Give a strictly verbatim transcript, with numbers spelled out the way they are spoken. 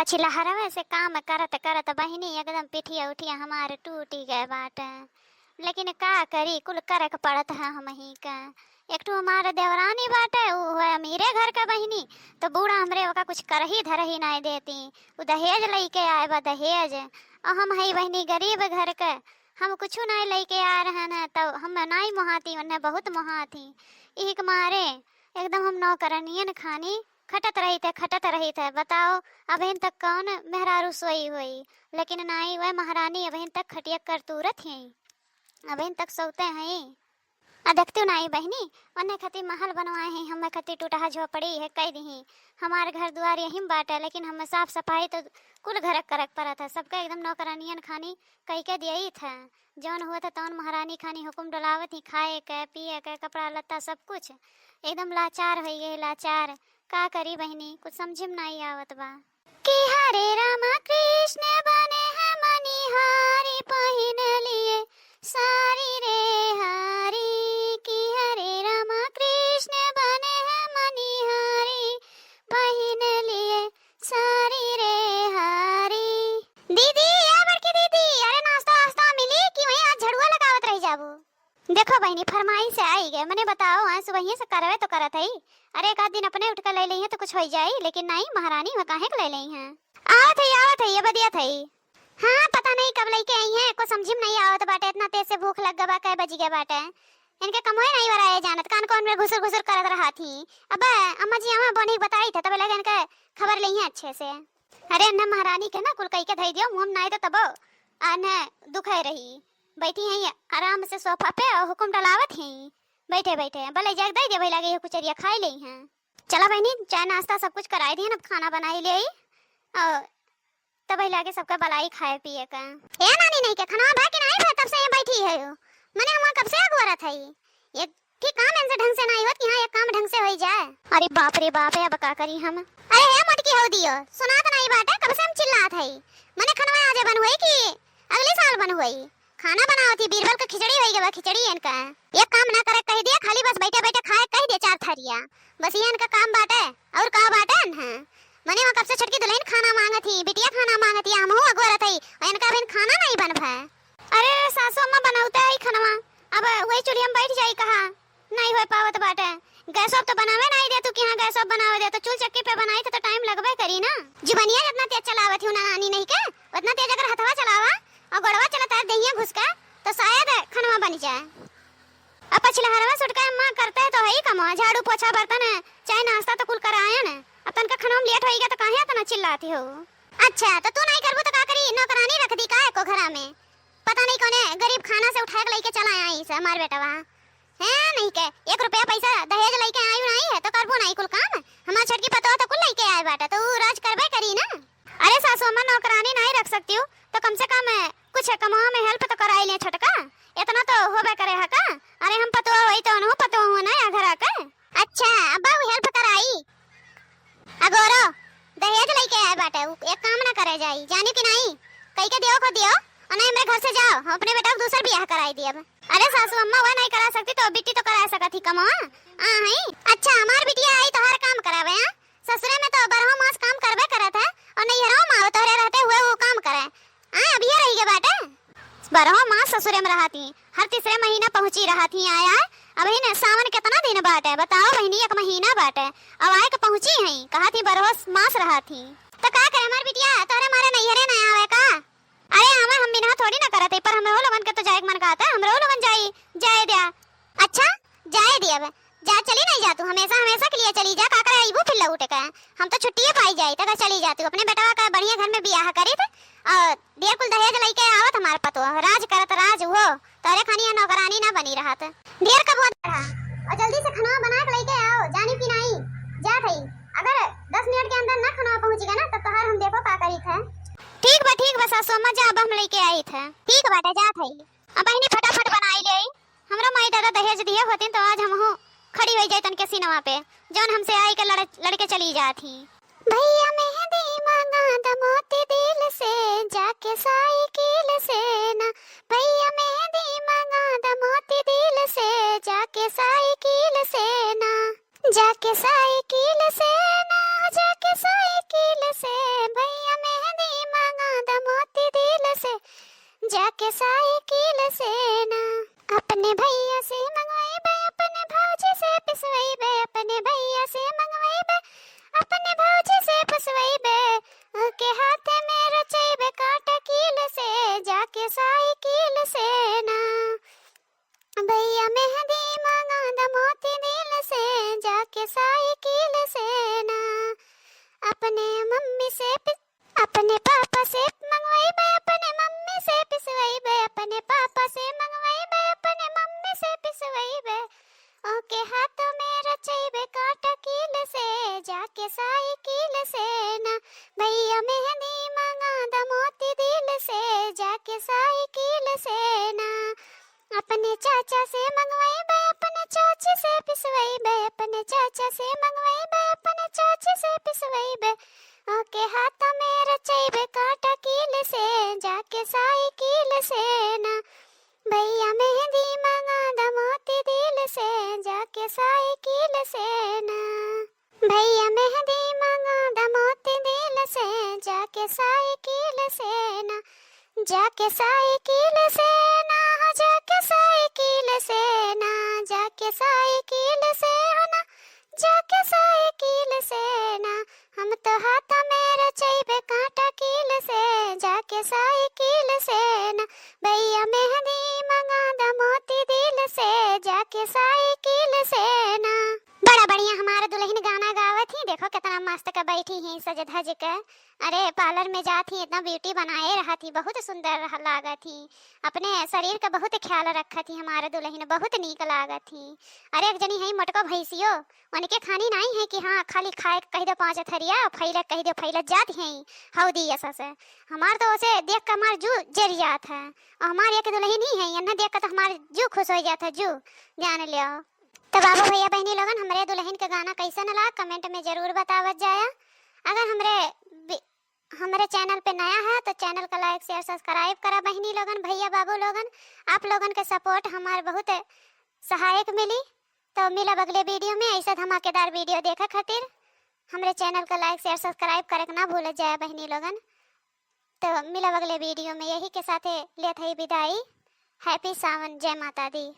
छिलहरवे से काम करत करत बहिनी एकदम पिठिया उठिया हमार टूटी गए बाटे। लेकिन का करी, कुल करे के पड़त है हमही का। एक ठो हमार देवरानी बाटे, उ है अमीरे घर के बहिनी, तो बूढ़ा हमरे ओका कुछ करही धरही नाई देती। उ दहेज लइके आए बा, दहेज। और हम हई बहिनी गरीब घर के, हम कुछ नाई लइके आ रहन है, तो हम नाई मोहाती, उन्हें बहुत मोहाती। इही के मारे एकदम हम नौकरनियन खानी खटत रहित है, खटत रहित है। बताओ, अबहिन तक कौन मेहरारू सोई होई, लेकिन नाई, वह महारानी अबहिन तक खटिया करतूरत ही, अबहिन तक सोते हैं। आ देखती नाई बहिनी, उन्हें खातिर महल बनवाए हैं, हमें खातिर टूटहा झोपड़ी है, कह दी। हमार घर दुआर यही में बाटे, लेकिन हमें साफ सफाई तो कुल घर करक परत है, सबके एकदम नौकरानियन खानी कह के दियई था। जौन हुआ था तौन महारानी खानी हुकुम डोलावत ही, खाए के, पिए के, कपड़ा लत्ता सब कुछ। एकदम लाचार हो गए, लाचार। का करी बहिनी, कुछ समझ में नाई आवत बा। कि हरे रामा कृष्ण बने हैं मनिहारी, पहिन लिए सारी रे हारी। कि हरे रामा कृष्ण बने हैं मनिहारी, पहिन लिए सारी रे हारी। दीदी, ए बड़की दीदी, अरे नाश्ता वास्ता मिली कि वहीं आज झड़ुआ लगावत रह जाबू? देखो बहिनी, फरमाइश से आई गए, मने बताओ, हाँ, सुबहिये से करवे तो करत हई। अरे, एक आध दिन अपने उठ के ले लेइहें तो कुछ होई जाई, लेकिन नाई, महारानी हुआ काहे के ले लेइहें? आवत हई, आवत हई, ये बदिया थई। हाँ, पता नहीं कब लइके आई हैं, एको समझी में नहीं आवत बाटे, इतना तेज से भूख लग गवा, कै बज गए बाटे। इनके कमोए नहीं वराए जानत, कान कौन में घुसुर घुसुर करत रहा थी। अब अम्मा जी, अम्मा बोनी बताई था, तब लगे इनके खबर लेइहें अच्छे से। अरे, अन्ना महारानी के ना कुल कई के धई दियो, मुँह में नाई तो तबो अन्ने दुखे रही। बैठी हैं आराम से सोफा पे और हुकुम डलावत हैं। बैठे बैठे भले जग दे दे, भाई लागे ये कुचरिया खाई लेइहें। चला बहिनी, चाय नाश्ता सब कुछ कराई दिहन, अब खाना बनाई लेई और तब भाई लागे सबका बलाई खाए पिए का। ए नानी, नहीं के खाना भा के नहीं भा, तब से ये बैठी है हो। मने हम कब से अगोरत है, एक ठीक काम इनसे ढंग से नहीं होत कि हाँ, एक काम ढंग से होई जाए। अरे बाप रे बाप है, अब का करी हम। अरे हे मोटकी हो दियो, सुनात नहीं बाटे, कब से हम चिल्लात है। मने खनवा आजे बन हुई कि अगले साल बन हुई। खाना बनावत ही, बीरबल का खिचड़ी होई गवा, खिचड़ी इनका। एक काम ना करे कह दिया, खाली बस बैठे बैठे खाए कह दिया चार थारिया, बस ये इनका काम बाटे, और का बाटे इन्हें। मने वहाँ कब से छोटकी दुल्हन खाना मांगत ही, बिटिया खाना मांगत ही, हमहू अगोरत हई, और इनका अभी खाना नहीं बन भा। अरे सासू अम्मा बनावते है खनवा, अब वही चूल्हे में बैठ जाई कहा, नहीं हो पावत बाटे। गैसो तो बनावे नहीं दे तू कि हाँ गैसो बनावे दे, तो चूल चक्की पे बनाई तो, तो टाइम लगबे करी ना। जुबनिया जितना तेज चलावत ही ना नानी नहीं के, उतना तेज अगर हथवा चलावा और गोड़वा चलता है देहिया घुस के, तो शायद खनवा बन जाए। अब पछिलहरवा सुटका अम्मा करते तो है ही कमवा, झाड़ू पोछा बर्तन है, चाय नाश्ता तो कुल करायन। अब तनका खनवा में लेट होई गया तो काहे इतना चिल्लाती हो? अच्छा, तो तू नहीं करबू तो का करी, नौकरानी रख दी का एको घरा में? पता नहीं कौने गरीब खाना से उठा के लेके चला आई से हमार बेटवा। हैं, नहीं के एक रुपया पैसा दहेज लेके आई नहीं है तो करबू नहीं कुल काम। हमार छोटकी पतोह तो कुल लेके आए बाटे, तो ऊ राज करबे करी ना। अरे सासू अम्मा, नौकरानी नहीं रख सकती हूँ तो कम से कम कुछ कमवा में help तो कराई ले छोटका, इतना तो होबे करे है का? अरे हम पतोह होई तो उनहु पतोह हो ना या घरा का। अच्छा, अब ऊ help कराई। अगोरो, दहेज लइके आए बाटे, उ एक काम ना करे जाई, जानी कि नहीं? कई के दियो को दियो, और नहीं हमरे घर से जाओ, हम अपने बेटा को दूसर बियाह कराई दियब। अरे सासू अम्मा, वह नहीं करा सकती तो बिट्टी तो करा सकत ही कमवा। आ हई, अच्छा हमार बिटिया आई तोहार काम करावे, हाँ? ससुरे में तो बारहो मास काम करबे करत है, और नैहरो में तोहरे रहते हुए वो काम करे। हाँ, अब ये रही के बाटे। बारहो मास ससुरे में रहत ही, हर तीसरे महीना पहुँची रहत ही आया। अब ही न सावन कितना दिन बाटे, बताओ बहिनी, एक महीना बाटे, अब आए के पहुँची हई, कहत ही बारहो मास रहत ही। तो का करे हमार बिटिया, तोहरे मारे नैहरे न आवे का? अरे आवे, हम बिना थोड़ी ना करत है, पर हमरो लोगन के तो जाए के मन कहत है, हमरो लोगन जाई, जाए द्या। अच्छा, जाए द्या अब। जा, चली नहीं जा तू, हमेशा, हमेशा के लिए चली जा, का करे अइबू फिर लौट के? हम तो छुट्टिए पाई जाई, तो चली जा तू, अपने बेटवा का बढ़िया घर में बियाह करी थे, और ढेर कुल दहेज लइके आवत हमार पतोह, राज करत राज वो, तोरे खानी यहाँ नौकरानी ना बनी रहत। ढेर का बहुत बढ़ा, और जल्दी से खनवा बना के लइके आओ, जानी कि नहीं? जा थई, अगर दस मिनट के अंदर ना खनवा पहुँच गया ना, तब तोहार हम देखो का करी थे। ठीक बा, ठीक बा सासू अम्मा, जा अब हम लइके आई थे। ठीक बाटे, जा थई। अब बहिनी फटाफट बनाई ले आई। हमरो माई दादा दहेज दिए होतिन तो आज हमहू खड़ी होई जाई तनके सीनवा पे, जौन हमसे आई के लड़-, लड़के चली जात ही। भैया मेहंदी मंगा द मोती दिल से, जाके साइकिल से ना। भैया मेहंदी मंगा द मोती दिल से, जाके साइकिल से ना। जाके साइकिल से ना, जाके साइकिल से, भैया जाके साइकिल से ना। अपने भैया से मंगवाइबे, अपने भौजी से पिसवाइबे, अपने भैया से मंगवाइबे, अपने भौजी से पिसवाइबे। ओके हाथ में रचइबे कांटा कील से, जाके साइकिल से ना। भैया मेहंदी मंगा द मोती दिल से, जाके साइकिल से ना। अपने मम्मी से पि-, अपने पापा से मंगवाइबे, अपने मम्मी से पिसवाइबे, अपने पापा से मंगवाइबे, अपने मम्मी से पिसवाइबे। ओके हाथ में रचइबे कांटा कील से, जाके साइकिल से ना। भैया मेहंदी मंगा द मोती दिल से, जाके साइकिल से ना। अपने चाचा से मंगवाइबे, अपने चाची से पिसवाइबे, अपने चाचा से मंगवाइबे, अपने चाची से पिसवाइबे। ओके हाथ में रचइबे कांटा कील से, जाके साइकिल से ना। भैया मेहंदी मंगा द मोती दिल से, जाके साइकिल से ना। भैया मेहंदी मंगा द मोती दिल से, जाके साइकिल से ना। जाके साइकिल से ना, हो जाके साइकिल से ना, जाके साइकिल से हो ना, जाके साइकिल से ना। हम तो हाथ में रचइबे कांटा कील से, जाके साइकिल से ना। भैया मेहंदी मंगा द मोती दिल से, जाके साइकिल से ना। बड़ा बढ़िया हमार दुलहिन गाना गावत ही। देखो केतना मस्त के बैठी ही सज धज के। अरे पार्लर में जात ही, इतना ब्यूटी बनाए रहत ही, बहुत सुंदर रह-, लागत ही। अपने शरीर का बहुत ख्याल रखत ही हमार दुलहिन, बहुत नीक लागत ही। अरे एक जनी है मोटको भैंसियो, उनके खानी नाहीं है कि हाँ खाली खाए के कहि दो पाँच थरिया, फैले कहि दो फैले जात ही हौदी ऐसा से। हमार तो उसे देख के हमार जू जर जात है। और हमार एक दुलहिन ही है, इन्हें देख के तो हमार जू खुश होइ जात है, जू जान लियो। तो बाबू भैया बहनी लोगन, हमरे दुलहिन के गाना कैसन लाग, कमेंट में जरूर बतावत जाया। अगर हमरे बि-, हमरे चैनल पे नया है तो चैनल का लाइक, शेयर, सब्सक्राइब करा बहनी लोगन, भैया बाबू लोगन। आप लोगन के सपोर्ट हमार बहुत सहायक मिली। तो मिलब अगले वीडियो में ऐसा धमाकेदार वीडियो देखे खातिर। हमरे चैनल का लाइक, शेयर, सब्सक्राइब करे के ना भूलत जाया बहनी लोगन। तो मिलब अगले वीडियो में। यही के साथे लेत हई विदाई। हैप्पी सावन, जय माता दी।